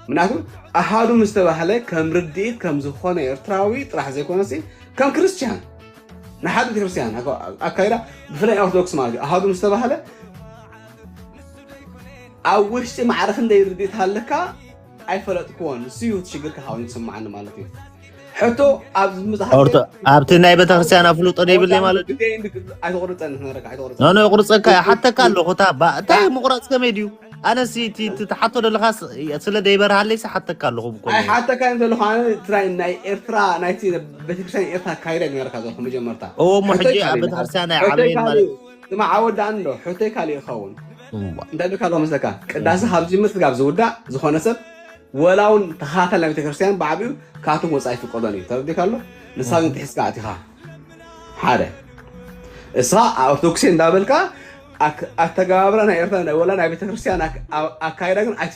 ምክንያቱ ኣሃዱ ምስ ተባህለ ከም ርድኢት ከም ዝኾነ ኤርትራዊ ጥራሕ ዘይኮነሲ ከም ክርስቲያን ንሓደ ቤተክርስትያን ኣካ- ኣካይዳ ብፍላይ ኦርቶዶክስ ማለት እዩ ኣሃዱ ምስ ተባህለ ኣብ ውሽጢ ማዕረ ክንደይ ርድኢት ኣለካ ኣይፈለጥክዎን ንሱ እዩ እቲ ሽግር ክሃውን ዝስማዓኒ ማለት እዩ ሕቶ ኣብ ዝምዝሓ ኦርቶ ኣብቲ ናይ ቤተክርስትያን ኣፍልጦ ዘይብለይ ማለት እዩ ኣይተቆርፀን ነረካ ኣይተቆርፀ ኖ ኖ ቁርፀካ ሓተካ ኣለኹ እታ ባ- እንታይ ምቁራፅ ከመይ ድዩ ኣነስ እቲ እቲ ትሓቶ ዘለካ ስለ ደይበርሃለይስ ሓተካ ኣለኹ ብኮ ኣይሓተካን ዘለኹ ኣነ ትራይ ናይ ኤርትራ ናይቲ ቤተክርስትያን ኤርትራ ካይዳ ነረካ ዘለኹ መጀመርታ እዎ እሞ ሕጂ ኣብ ቤተክርስትያን ናይ ዓበየን ማለት ስማዓ ወዳእኒ ዶ ሕቶይ ካሊእ ይኸውን እንታይ ዶ ካልኦ መስለካ ቅዳሴ ካብ ዝጅምር ስጋብ ዝውዳእ ዝኾነ ሰብ ወላ እውን ተኸታታሊ ናይ ቤተክርስትያን ብዓቢኡ ካብቶም ወፃኢ ይፍቀዶን እዩ ተረዲካ ኣሎ ንሳ ግን ጥሒስካ ኣቲኻ ሓደ እሳ ኦርቶዶክሴ እንዳበልካ ኣክ- ኣተገባብራ ናይ ኤርትራ ናይ- ወላ ናይ ቤተክርስትያን ኣክ- ኣ- ኣካይዳ ግን ኣይትፍ